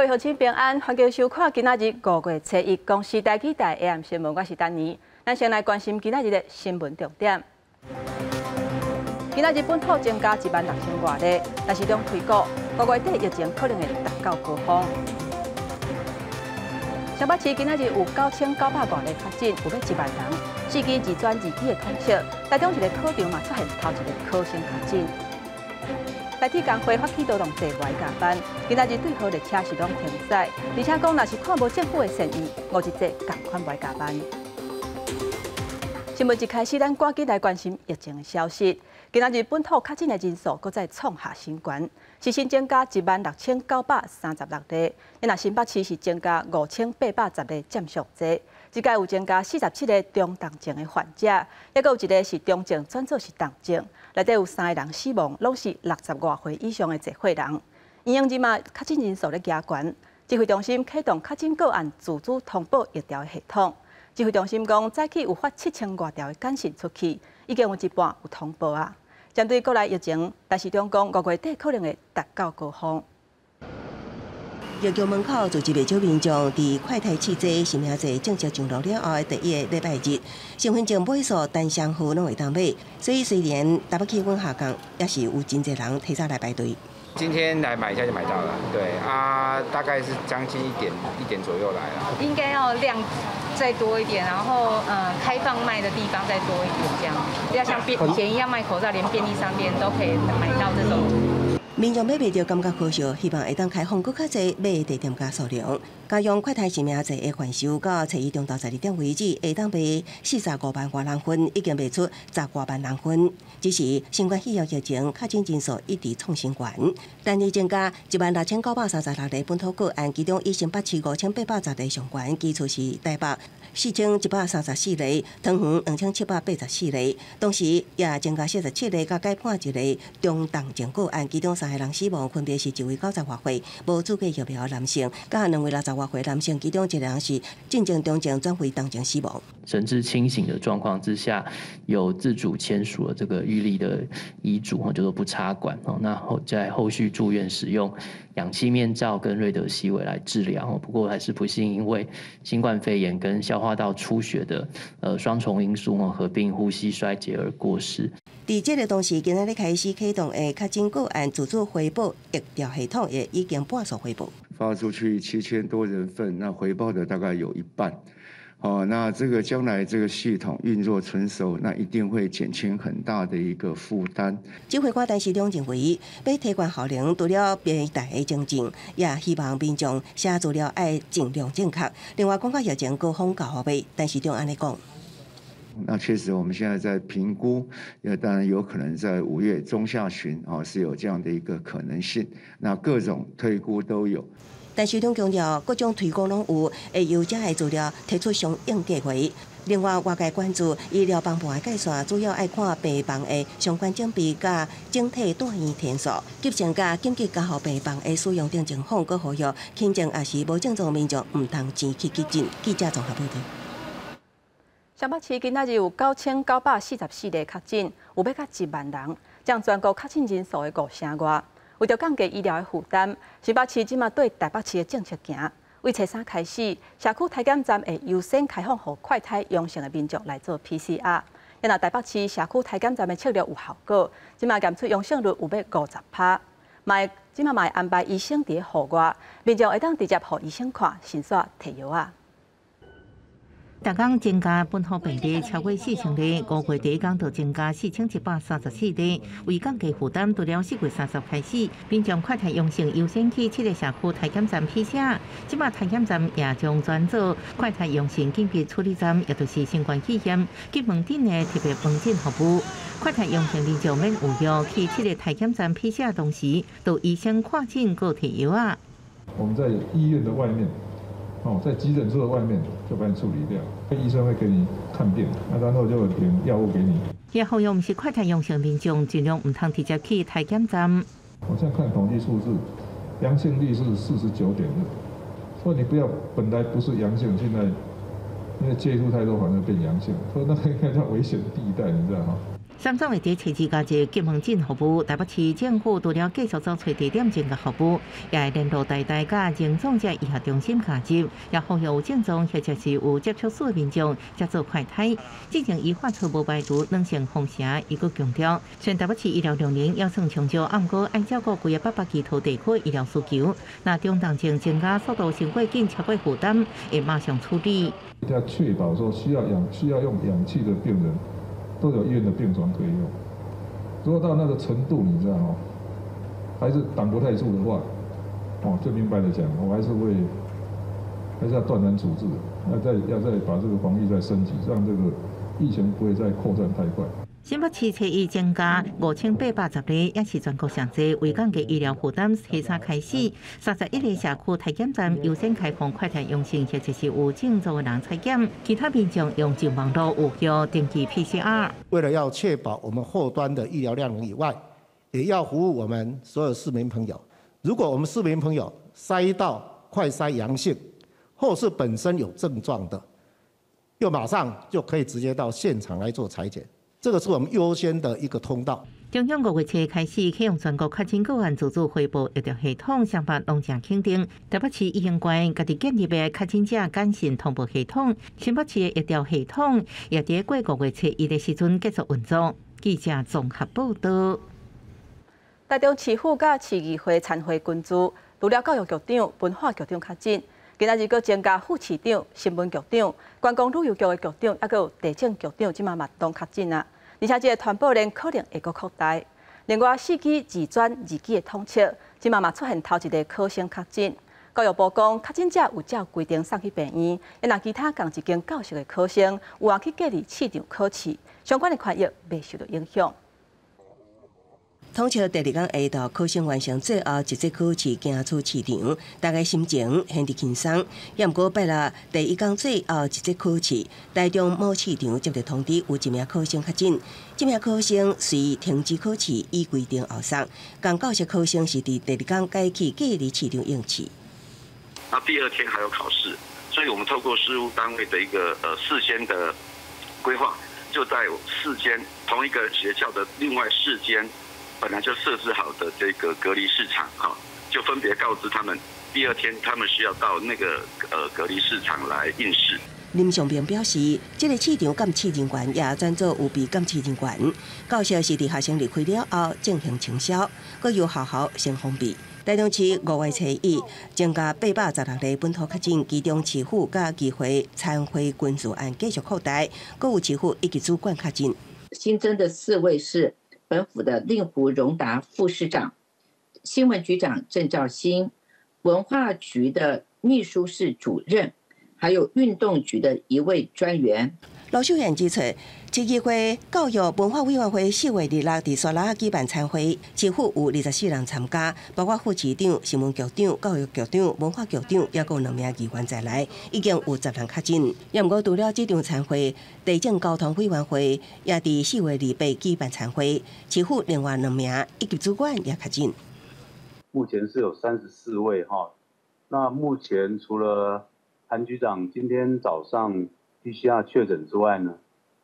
各位鄉親平安，歡迎收看今仔日5月初一公視台語台 AM 新聞，我是丹妮。咱先來關心今仔日的新聞重點。今仔日本土增加1萬6千外例，陳時中推估5月底疫情可能會達到高峰。雙北市今仔日有9900外例確診，有欲1萬人。四期二專二期的統測，台中一个考場嘛出現頭一个考生確診。台鐵工會發起勞動者無愛加班，今仔日對號列車是攏停駛，而且講若是看無政府的善意，五日制仝款無愛加班。新聞一開始，咱趕緊來關心疫情的消息。今仔日本土確診的人數閣再創下新高，是新增加16,936例。若新北市是增加5810例，佔上濟。這擺有增加47個中重症的患者，抑閣有一个是中症轉做是重症，內底有三个人死亡，攏是60外歲以上的濟歲人。醫院這馬確診人數咧加懸，指揮中心啟動確診個案自主通報疫調的系統。指揮中心講，早起有發7000外條的簡訊出去，已經有一半有通報啊。針對國內疫情，陳時中講5月底可能會達到高峰。藥局門口聚集袂少民眾，佇快篩試劑實名制正式上路了後的第一个禮拜日，身份證尾數單雙號攏會當買，所以雖然台北氣溫下降，也是有真濟人提早來排隊。今天來買一下就買到了，對啊，大概是將近一點左右來了。應該要量再多一點，然後開放賣的地方再多一點，這樣要像以前一樣賣口罩，連便利商店都可以買到這種。民眾買袂著感覺可惜，希望會當開放閣較濟買的地點佮數量。加上快篩實名制的販售到初一中晝12點為止，會當賣45萬外人份，已經賣出10外萬人份。只是新冠肺炎疫情確診人數一直創新高，單日增加16,936例本土個案，其中以新北市5810例上懸，其次是台北4134例，桃園2784例，同時也增加47例佮改判一个中重症個案，其中三个人死亡，分別是一位90外歲無注過疫苗男性，佮兩位60外歲男性，其中一个人是進前中症轉為重症死亡。神志清醒的狀況之下，有自主簽署了這個預立的遺囑，就說不插管哦。那後在後續住院使用氧氣面罩跟瑞德西韋來治療，不過還是不幸因為新冠肺炎跟消化道出血的雙重因素合併呼吸衰竭而過世。佇這个同時，今仔日開始啟動的確診個案自主回報疫調系統，也已經半數回報。發出去7000多人份，那回報的大概有一半。哦，那這個將來這個系統運作成熟，那一定會減輕很大的一個負擔。指揮官陳時中認為，欲提懸效能，除了平台的精進，也希望民眾寫資料愛盡量正確。另外，講到疫情高峰到未，陳時中按呢講。那確實，我們現在在評估，也當然有可能在5月中下旬，啊，是有這樣的一個可能性。那各種推估都有。陳時中強調，各種推估攏有，會由遮的資料提出相應計劃。另外，外界關注醫療崩盤的界線，主要愛看病房的相關準備佮整體住院天數、急性佮緊急加護病房的使用等情況，閣呼籲輕症抑是無症狀民眾毋通錢去急診。記者綜合報導。雙北市今仔日有9944例確診，有欲到1萬人，佔全國確診人數的五成外。為著降低醫療的負擔，新北市這馬對台北市的政策行。對初三開始，社區篩檢站會優先開放予快篩陽性的民眾來做 PCR。若台北市社區篩檢站的策略有效果，這馬檢出陽性率有欲50%。嘛會這馬嘛會安排醫生佇戶外，民眾會當直接予醫生看，順紲提藥仔。逐工增加本土病例超過4000例，5月第一工就增加4134例。為降低負擔，除了4月30開始，民眾快篩陽性優先去七个社區篩檢站 PCR。這馬篩檢站也將轉做快篩陽性緊急處理站，也就是新冠肺炎及門診的特別門診服務。快篩陽性民眾免預約去七个篩檢站 PCR，同時到醫生看診閣提藥仔。我們在醫院的外面，哦，在急診室的外面就幫你處理掉，醫生會給你看病，那然後就點藥物給你。也呼籲毋是快篩陽性民眾盡量毋通直接去篩檢站。我現在看統計數字，陽性率是49.2，所以你不要本來不是陽性，現在因為接觸太多，反而變陽性，所以那個應該叫危險地帶，你知道嗎？三总會佇初二加入急門診服務，台北市政府除了繼續走揣地點增加服務，也會聯絡台大佮榮總這醫學中心加入，也呼籲有症狀或者是有接觸史的民眾才做快篩。之前伊發出無排除兩性封城，伊閣強調，雖然台北市醫療量能猶算充足，毋過愛照顧規个北北基桃地區醫療需求，若中重症增加速度傷過緊，超過負擔，會馬上處理。要確保說需要用氧氣的病人，都有醫院的病床可以用。如果到那個程度，你知道嗎？還是擋不太住的話，哦，就明白的講，我還是會，還是要斷然處置，要再把這個防疫再升級，讓這個疫情不會再擴散太快。新北市初一增加5810例，也是全國上濟。為降低醫療負擔，初三開始，31個社區篩檢站優先開放快篩陽性或者是有症狀的人採檢，其他民眾用上網路有效登記 PCR。為了要確保我們後端的醫療量能以外，也要服務我們所有市民朋友。如果我們市民朋友篩到快篩陽性，或是本身有症狀的，又馬上就可以直接到現場來做採檢。這個是我們優先的一個通道。中央5月初開始啟用全國確診個案自主回報疫調系統，雙方攏誠肯定。台北市已經關家己建立的確診者簡訊通報系統，新北市的疫調系統也佇過5月初一的時陣結束運作。記者綜合報道。台中市府佮市議會參會捐資，除了教育局長、文化局長確診，今仔日閣增加副市長、新聞局長、觀光旅遊局的局長，猶閣有地政局長，這馬嘛攏確診啊！而且這個傳播鏈可能會閣擴大。另外，四基二專二基的統測，這馬嘛出現頭一个考生確診。教育部講，確診者有照規定送去病院，若其他仝一間教室的考生有通去隔離試場考試，相關的權益袂受到影響。統測第二工下晝，考生完成最後一節考試，行出試場，大家心情顯得輕鬆。也毋過拜六第一工最後一節考試，台中某試場接到通知，有一名考生確診。這名考生隨停止考試，依規定後送。仝教室考生是佇第二工改去隔離試場應試。那第二天還有考試，所以我們透過事務單位的一個事先的規劃，就在四間同一個學校的另外四間。本來就設置好的這個隔離試場，哈，就分別告知他們，第二天他們需要到那個隔離試場來應試。林尚平表示，這个試場監視人員也轉做預備監視人員，教室是佇學生離開了後進行清消，閣由學校先封閉。台中市5月初一增加816例本土確診，其中市府佮議會參會捐助案繼續擴大，閣有市府一級主管確診。新增的四位是本府的令狐榮達副市長、新聞局長鄭兆興、文化局的秘書室主任，還有運動局的一位專員。羅秀燕指出，市議會教育文化委員會4月26佇沙拉舉辦餐會，市府有24人參加，包括副市長、新聞局長、教育局長、文化局長，猶閣有兩名議員在內，已經有10人確診。也毋過，除了這場餐會，地政交通委員會也佇4月28舉辦餐會，市府另外兩名一級主管也確診。目前是有34位哈，那目前除了韓局長今天早上 PCR 確診之外呢，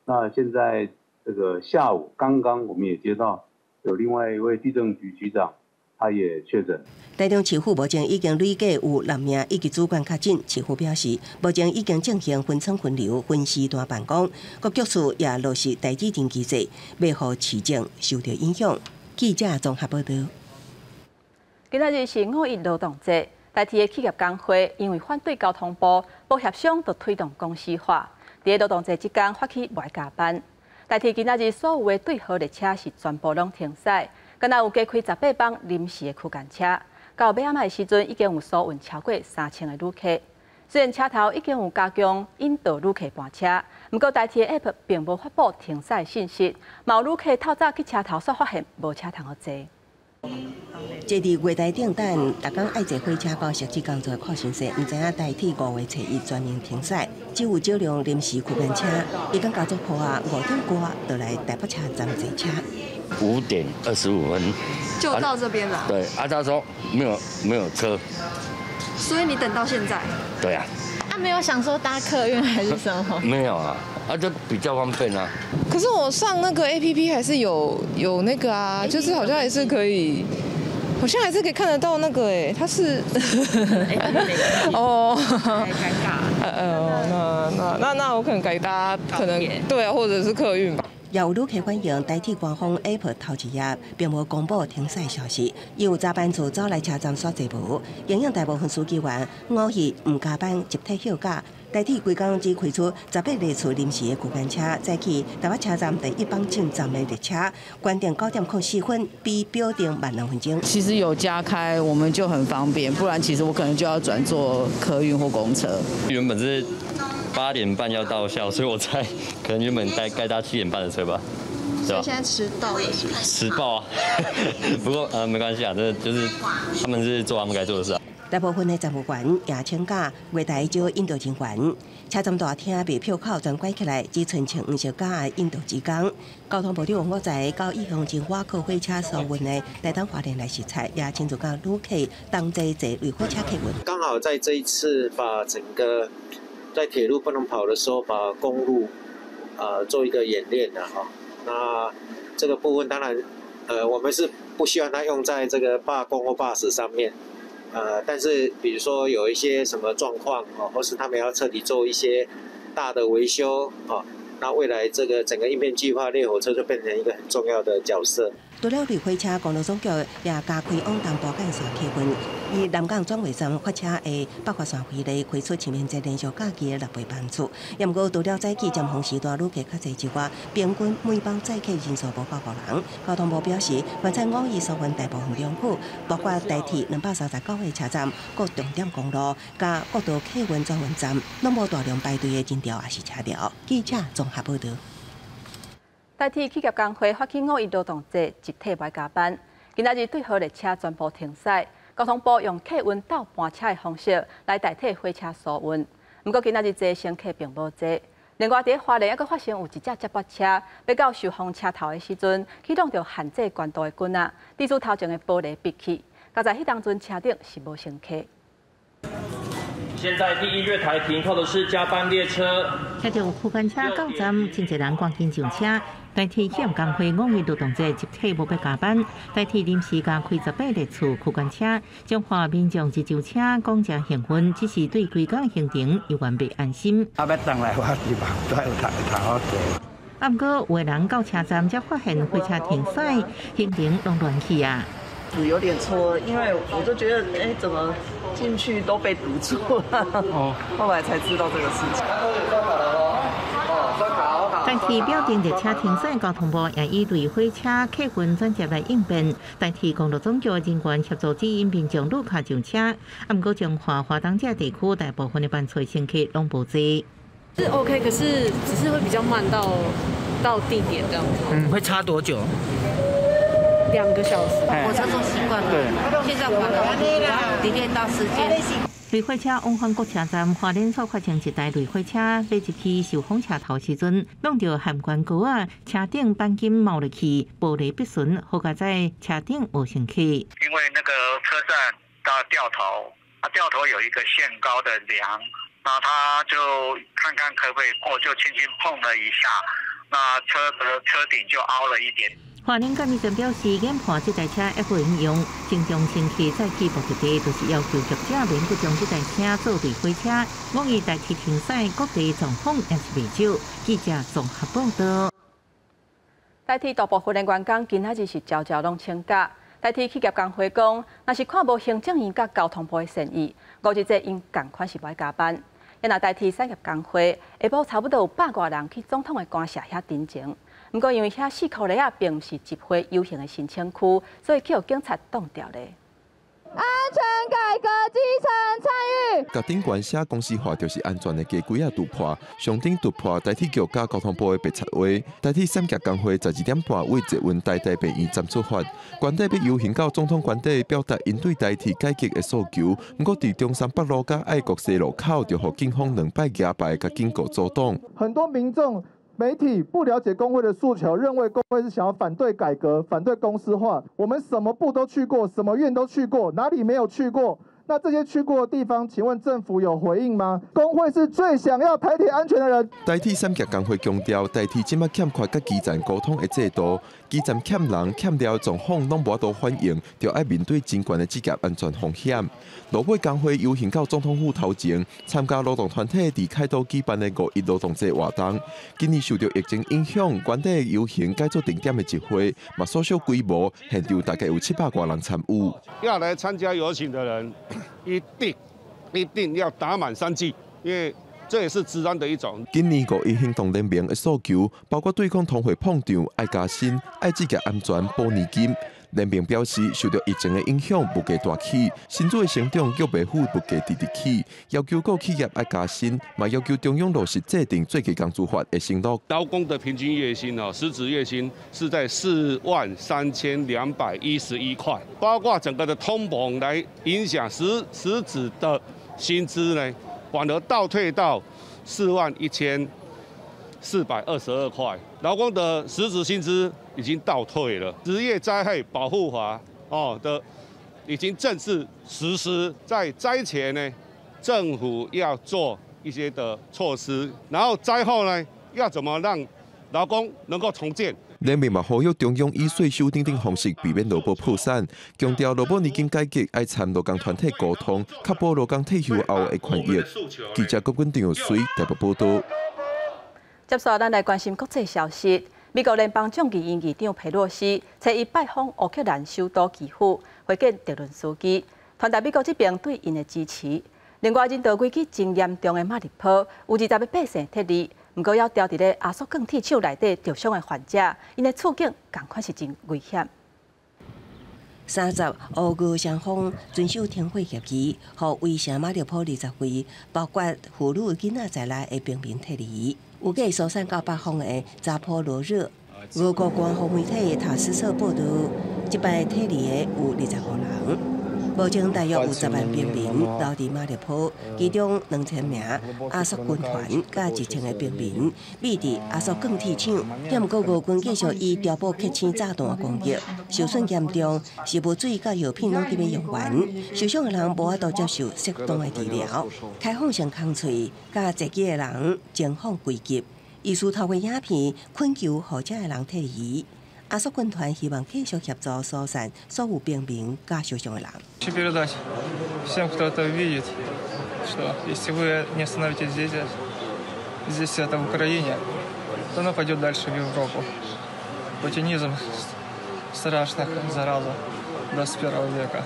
那現在這個下午剛剛我們也接到有另外一位地政局局長，他也確診。台中市府目前已經累計有六名一級主管確診，市府表示，目前已經進行分層分流、分時段辦公，各局處也落實代指定機制，袂予市政受到影響。記者綜合報道。今仔日是五一勞動節。台鐵的企業工會因為反對交通部無協商就推動公司化，佇勞動節這工發起無愛加班。台鐵今仔日所有的對號列車是全部攏停駛，敢若有加開18班臨時的區間車。到尾仔的時陣，已經有疏運超過3000个旅客。雖然車頭已經有加強引導旅客盤車，毋過台鐵 App 並無發布停駛信息，嘛有旅客透早去車頭，煞發現無車通予坐。坐佇月台頂等，逐工愛坐火車到汐止工作的郭先生，毋知影台鐵5月初一全面停駛，只有少量臨時區間車。伊講家族鋪啊5點外就來台北車站坐車。5點25分就到這邊了。對，啊，他說沒有車，所以你等到現在。對啊。他沒有想說搭客運還是什麼？沒有啊，啊，這比較方便啊。可是我上那個 APP 還是有那個啊，就是好像還是可以，好像還是可以看得到那個哎，它是哦，尷尬。那我可能改搭，可能對啊，或者是客運吧。也有旅客反映，台鐵官方 App 頭一頁並無公布停駛消息，有早班次走來車站煞濟無，影響大部分司機員五日毋加班集體休假。台鐵規工只開出18列次臨時的區間車，載去台北車站第一班進站的列車，原定9點04分，比表定慢2分鐘。其實有加開，我們就很方便，不然其實我可能就要轉坐客運或公車。原本是8點半要到校，所以我猜可能原本該搭7點半的車吧，對吧？現在遲到了是不是？遲爆啊！不過沒關係啊，這就是他們是做他們該做的事啊。大部分的站務員也請假，月台招引導人員，車站大廳賣票口全關起來，只剩穿黃色甲的引導職工。交通部長王國材到一向真倚靠火車疏運的台東花蓮來視察，也親自佮旅客同齊坐綠火車客運。剛好在這一次把整個在鐵路不能跑的時候，把公路做一個演練的哈。那這個部分當然，我們是不希望它用在這個罷工或罷駛上面。但是比如說有一些什麼狀況哦，或是他們要徹底做一些大的維修哦，那未來這個整個應變計劃，類火車就變成一個很重要的角色。除了綠火車，公路總局也加開往東部幹線客運，以南港轉運站發車的北華線為例，開出清明節連續假期的6倍班次。也毋過，除了早起尖峰時段旅客較濟之外，平均每班載客人數無夠5人。交通部表示，原在五日疏運大部分良好，包括台鐵239個車站、各重點公路、佮國道客運轉運站，攏無大量排隊的人潮抑是車潮。記者綜合報導。台鐵企業工會發起五一勞動節集體無愛加班，今仔日對號列車全部停駛，交通部用客運鬥班車的方式來代替火車疏運。毋過今仔日坐乘客並無濟。另外，佇花蓮猶閣發生有一隻接駁車，欲到壽豐車頭的時陣，去挵著限制懸度的棍仔，致使頭前的玻璃篕去。佳哉彼當陣車頂是無乘客。現在第一月台停靠的是加班列車。車著區間車到站，真濟人趕緊上車。台鐵企業工會五一勞動節集體無欲加班，台鐵臨時加開18列次區間車，彰化民眾一上車講誠興奮，只是對規工行程猶原袂安心。啊，欲轉來我是嘛，都有頭頭好坐。啊，毋過有的人到車站才發現火車停駛，行程攏亂去啊。有點錯，因為我就覺得，哎，怎麼進去都被堵住了？哦，後來才知道這個事情。台鐵表定列車停駛，交通部也以類火車客運轉接來應變。台鐵公路總局人員協助指引民眾旅客上車。啊，毋過彰化花東這地區大部分的班次乘客攏無坐。是 OK，可是只是會比較慢到地點這樣子。嗯，會差多久？ 2個小時。火車坐習慣了，現在反而 delay 到時間。類火車往返各車站，花蓮所發生一台類火車欲入去壽豐車頭時陣，挵著限懸高仔，車頂鈑金冒入去，玻璃篕損，好佳哉車頂無乘客。因為那個車站到掉頭，啊掉頭有一個限高的梁，那他就看看可不可以過，就輕輕碰了一下，那車的車頂就凹了一點。花蓮監理站表示，研判這台車猶會用，先將乘客載去目的地，就是要求業者免閣將這台車做類火車。五一台鐵停駛，各地狀況也是袂少。記者綜合報導。台鐵大部分的員工今仔日是齊齊攏請假。台鐵企業工會講，若是看無行政院佮交通部的善意，五日節𪜶仝款是無愛加班。若台鐵產業工會下晡差不多有100外人去總統的官舍遐陳情。毋過因為遐四箍犁仔並毋是集會遊行的申請區，所以去予警察擋牢咧。安全改革基層參與。共頂懸寫公司化就是安全的家規仔突破，上頂突破台鐵局佮交通部的白賊話。台鐵產業工會12點半為捷運台大病院站出發，官邸欲遊行到總統官邸，表達𪜶對台鐵改革的訴求。毋過佇中山北路佮愛國西路口，就予警方兩擺舉牌共警告阻擋。很多民眾媒體不了解工會的訴求，認為工會是想要反對改革、反對公司化。我們什麼部都去過，什麼院都去過，哪裡沒有去過？那這些去過的地方，請問政府有回應嗎？工會是最想要台鐵安全的人。台鐵三峽工會強調，台鐵這馬欠缺佮基層溝通的制度，基層欠人欠料狀況攏無法度反映，就愛面對真懸的職業安全風險。勞尾工會遊行到總統府頭前，參加勞動團體佇凱都舉辦的五一勞動節活動。今年受著疫情影響，原底遊行改做定點的集會，嘛縮小規模，現場大概有700外人參與。要來參加遊行的人，一定一定要打滿3劑，因為這也是資安的一種。今年五一行動聯盟的訴求，包括對抗通貨膨脹、愛加薪、愛職業安全保年金。聯盟表示，受著疫情的影響，物價大起，薪資的成長卻袂赴物價直直起，要求各企業愛加薪，嘛要求中央落實制定最低工資法的承諾。勞工的平均月薪哦，實質月薪是在43211塊，包括整個的通膨來影響實質的薪資呢，反而倒退到41422塊，勞工的實質薪資已經倒退了。職業災害保護法哦的已經正式實施，在災前呢，政府要做一些的措施，然後災後呢，要怎麼讓勞工能夠重建？聯盟嘛呼籲中央以稅收等等方式避免勞保破產，強調勞保年金改革愛參勞工團體溝通，確保勞工退休後的權益。記者郭君張水台北報導。接續咱來關心國際消息。美國聯邦眾議院議長佩洛西初一拜訪烏克蘭首都基輔，會見澤倫斯基，傳達美國這邊對𪜶的支持。另外，人道危機真嚴重的馬利坡，有20个百姓撤離，毋過猶牢佇咧亞速鋼鐵廠內底著傷的患者，𪜶的處境仝款是真危險。30，烏俄雙方遵守停火協議，予圍城馬利坡20位，包括婦女囡仔在內的平民撤離。預計疏散到北方的扎波羅熱。俄國官方媒體塔斯社報導，這擺撤離的有25人。目前大約有10萬平民留佇馬利坡，其中2000名亞速軍團佮1000个平民，匿佇亞速鋼鐵廠。毋過俄軍繼續以碉堡客星炸彈攻擊，受損嚴重，食物水佮藥品攏佇欲用完，受傷的人無法度接受適當的治療。開放性空喙佮坐機的人情況危急，醫師透過影片懇求予遮的人撤離。亞速軍團希望繼續協助疏散所有平民佮受傷的人。 Хочу передать всем, кто это увидит, что если вы не остановитесь здесь, здесь это в Украине, то оно пойдет дальше в Европу. Путинизм страшная зараза 21 века.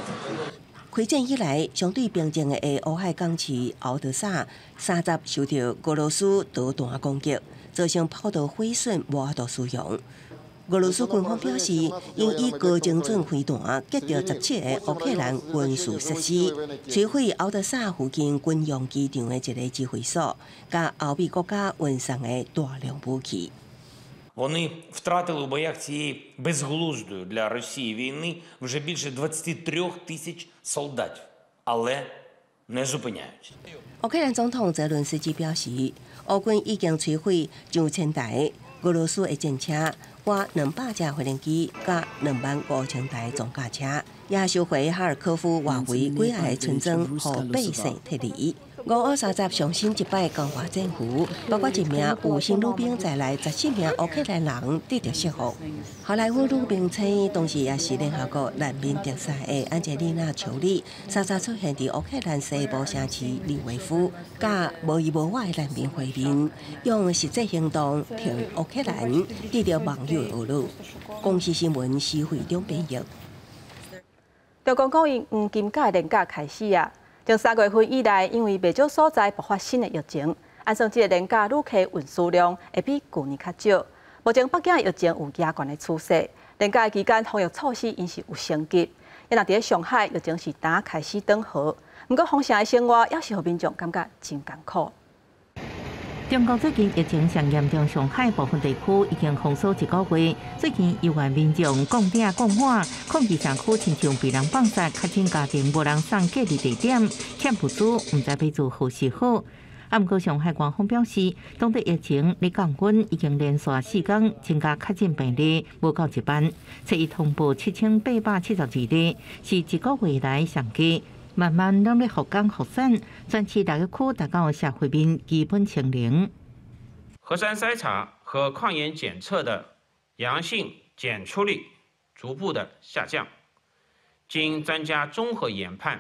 開戰以來，相對平靜的烏海港市敖德薩，30受著俄羅斯導彈攻擊，造成跑道毀損，無法度使用。俄羅斯軍方表示，𪜶以高精準飛彈擊著17个烏克蘭軍事設施，摧毀敖德薩附近軍用機場的一个指揮所，佮歐美國家運送的大量武器。 Вони втратили у боях цієї безглуздої для Росії війни вже більше 23 тисяч солдатів, але не зупиняються. 烏克蘭總統澤倫斯基表示，烏軍已經摧毀上千台俄羅斯的戰車，倚200架飛行機，佮25000台裝甲車，也收回哈爾科夫外圍幾仔个村莊，予百姓撤離。俄烏30上新一擺交換戰俘，包括一名有新女兵在內，14名烏克蘭人得著釋放。好萊塢女明星，同時也是聯合國難民特使的安吉麗娜·裘麗，30出現佇烏克蘭西部城市利維夫，佮無依無倚的難民會面，用實際行動替烏克蘭得著網友的呵咾。公視新聞施惠中編譯。中國講𪜶黃金假連假開始啊！從3月份以來，因為袂少所在爆發新的疫情，按算這个連假旅客運輸量會比舊年較少。目前北京的疫情有加懸的趨勢，連假期間防疫措施𪜶是有升級。啊若佇咧上海，疫情是今開始轉好，毋過封城的生活猶是予民眾感覺真艱苦。中國最近疫情上嚴重，上海部分地區已經封鎖一個月。最近猶原民眾摃鼎摃碗，抗議社區親像被人放殺，確診家庭無人送隔離地點，欠物資，毋知欲做何時好。啊，毋過上海官方表示，當地疫情咧降溫，已經連續4工增加確診病例無夠1萬，初一通報7872例，是一個月來上低。慢慢攏咧復工復產，全市六个區達到社會面基本清零。核酸篩查和抗原檢測的陽性檢出率逐步的下降，經專家綜合研判，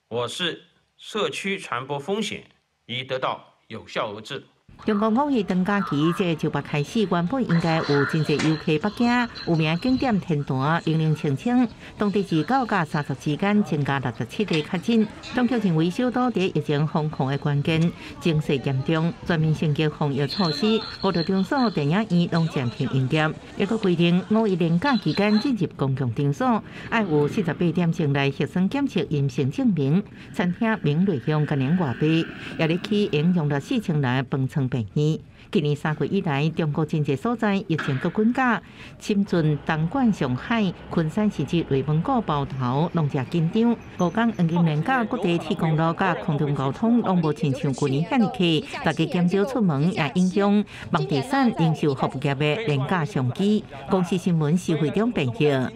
我市社區傳播風險已得到有效遏制。中國五一長假期這周八開始，原本應該有真濟遊客北京有名景點天壇冷冷清清，當地是9到30之間增加67例確診。當局認為首都佇疫情防控的關鍵情勢嚴重，全面升級防疫措施，娛樂場所、電影院攏暫停營業。抑閣規定五一連假期間進入公共場所，愛有48點鐘內核酸檢測陰性證明。餐廳免內用共年外賣，也咧起應用了4000人飯床病院。今年3月以來，中國真濟所在疫情閣滾加，深圳、東莞、上海、昆山甚至內蒙古包頭攏誠緊張。五天黃金連假，各地鐵公路佮空中交通攏無親像舊年遐爾客，大家減少出門，也影響房地產、零售服務業的連假商機。公視新聞施會長編譯。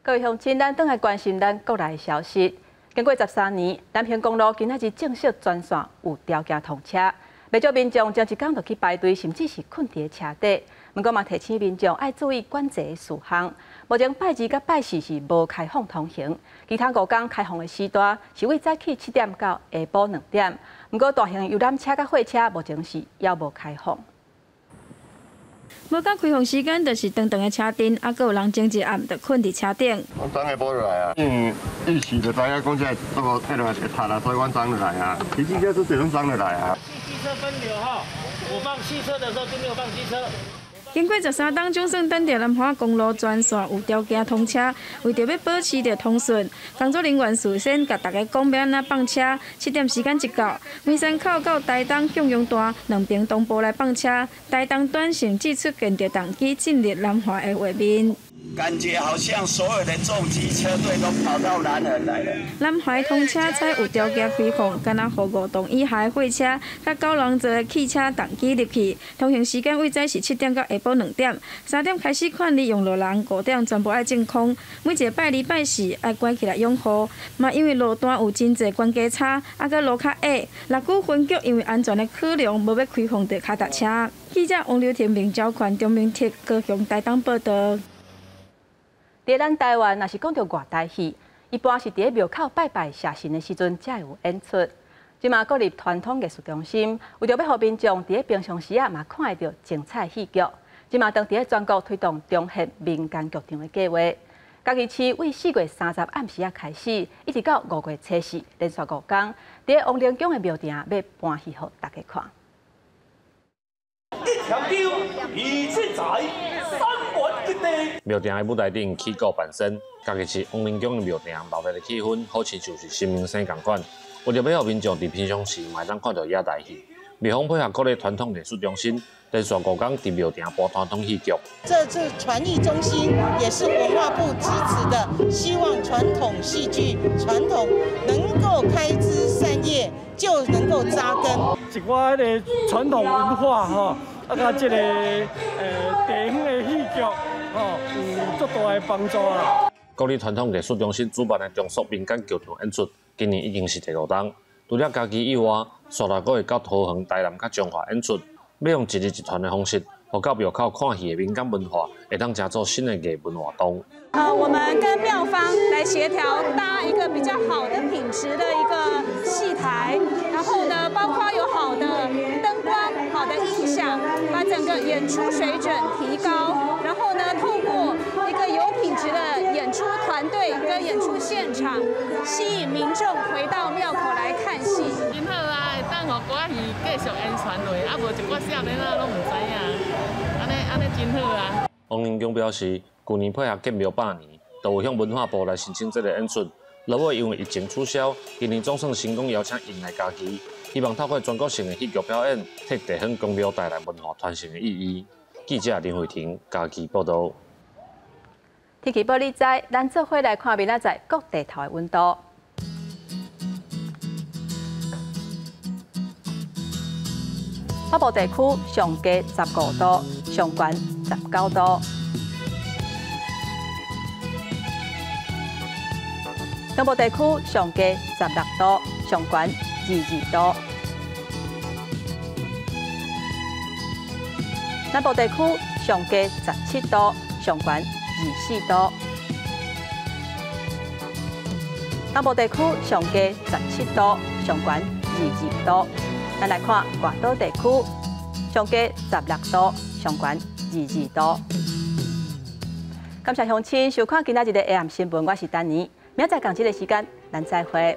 各位鄉親，咱轉來關心咱國內消息。經過13年，南橫公路今仔日正式全線有條件通車。袂少民眾前一工就去排隊，甚至是睏佇車底。不過嘛，提醒民眾愛注意管制事項。目前拜二佮拜四是無開放通行，其他5天開放的時段是為早起7點到下晡2點。不過大型遊覽車佮貨車目前是猶無開放。無到開放時間，就是長長的車陣，啊，閣有人前一暗就睏佇車頂。阮昨下晡就來啊，因為預期就知影講這這個這個會塌啊，所以阮昨就來啊。其實這都這種昨就來啊。汽車分流哈，我放汽車的時候就沒有放機車。經過13冬，總算等著南橫公路全線有條件通車，為著欲保持著通順，工作人員事先共大家講欲按怎放車。7點時間一到，梅山口到台東向陽段兩邊同步來放車，台東段甚至出現著動機進入南橫的畫面。感覺好像所有的重機車隊都跑到南橫來了。南橫通車才有條件開放，敢若予5棟以下的貨車、佮9人座的汽車動機入去。通行時間為早是7點到下晡2點，3點開始勸你用路人，5點全部愛淨空。每一個拜二拜四愛關起來養護。嘛，因為路段有真濟懸架差，啊，閣路較矮，六股分局因為安全的考量，無欲開放著跤踏車。記者王劉婷、明昭權、張明哲、高雄、台東報導。佇咱台灣，若是講著外台戲，一般是佇廟口拜拜謝神的時陣才會有演出。這馬國立傳統藝術中心為著欲予民眾佇平常時仔嘛看會著精彩戲劇，這馬當佇全國推動重現民間劇場的計畫。嘉義市為4月30暗時仔開始，一直到5月初四，連續5天，佇王靈宮的廟埕欲搬戲予大家看。一條丟，二七仔，三碗一地。廟埕的舞台頂起鼓扮身，嘉義市王靈宮的廟埕鬧熱的氣氛，好親像是神明生仝款。為著欲予民眾佇平常時嘛會當看著野台戲，廟方配合國立傳統藝術中心，連續5天佇廟埕播傳統戲劇。這次傳藝中心也是文化部支持的，希望傳統戲劇傳統能夠開枝散葉，就能夠扎根。一寡彼个傳統文化吼，啊，佮這個地方的戲劇吼，有足大的幫助啦。國立傳統藝術中心主辦的重塑民間劇場演出，今年已經是第5冬。除了嘉義以外，紲來閣會到桃園、台南佮彰化演出，欲用一日一團的方式，予到廟口看戲的民間文化，會當成做新的藝文活動。我們跟廟方來協調搭一個比較好的品質的一個戲台，然後呢，包括有好的燈光、好的音響，把整個演出水準提高。然後呢，透過一個有品質的演出團隊跟演出現場，吸引民眾回到廟口來看戲。真好啊，會當予歌仔戲繼續延傳落，啊無一寡少年仔攏毋知影，按呢真好啊。王靈宮表示，舊年配合建廟100年，就有向文化部來申請這個演出。落尾因為疫情取消，今年總算成功邀請𪜶來嘉義，希望透過全國性的戲劇表演，替地方宮廟帶來文化傳承的意義。記者林慧婷嘉義報道。天氣報你知，咱做伙來看明仔載各地頭的溫度。北部地區上低15度，上懸19度。中部地区上低16度，上悬22度。南部地区上低17度，上悬24度。东部地区上低17度，上悬22度。咱来看外岛地区，上低16度，上悬22度。感谢乡亲收看今仔日的 AM 新闻，我是丹妮。明仔载仝这个时间，咱再会。